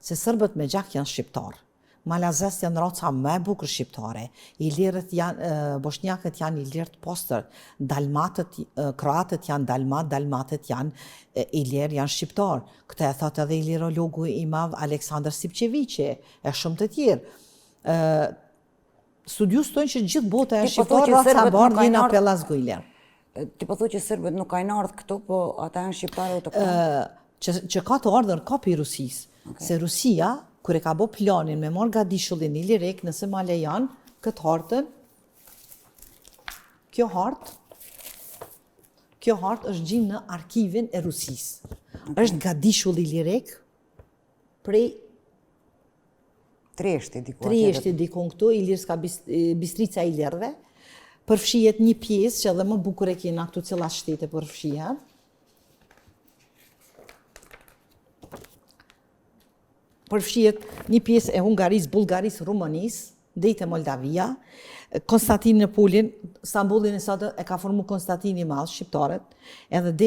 Se serbët me gjak janë shqiptarë. Malazeztë janë raca më e bukur shqiptare. Ilirët janë, boshnjakët janë ilirë të pastër. Dalmatët, kroatët janë dalmat, dalmatët janë ilirë, janë shqiptarë. Këtë e thotë edhe ilirologu i madh Aleksandër Stipçeviqi, e shumë të tjerë. Studiuesit thonë që gjithë bota janë po shqiptarë, raca e bardhë jena pellazgo ilirë. Ti po thua që serbët nuk kanë ardhë këtu, po ata janë shqiptarë autoktonë? Që, që ka të ardhur ka prej Rusisë. Okay. Se Rusia, kur e ka bo planin me marrë gadishullin ilirik, nëse ma lejon, këtë hartën, kjo hartë, kjo hartë është gjinë në arkivin e Rusisë. Okay. është gadishull ilirik prej Trieshti diku Trieshti diku këtu, Ilirska Bistrica e Ilirëve, përfshihet një pjesë që edhe më bukur e kena këtu cilat shtete përfshihen. Përfshihet një pjesë e Hungarisë, Bullgarisë, Rumanisë, deri te Moldavia, Konstantinopolin, Stambollin e sotëm e ka formu Konstantini i Madh, shqiptarët, edhe deri.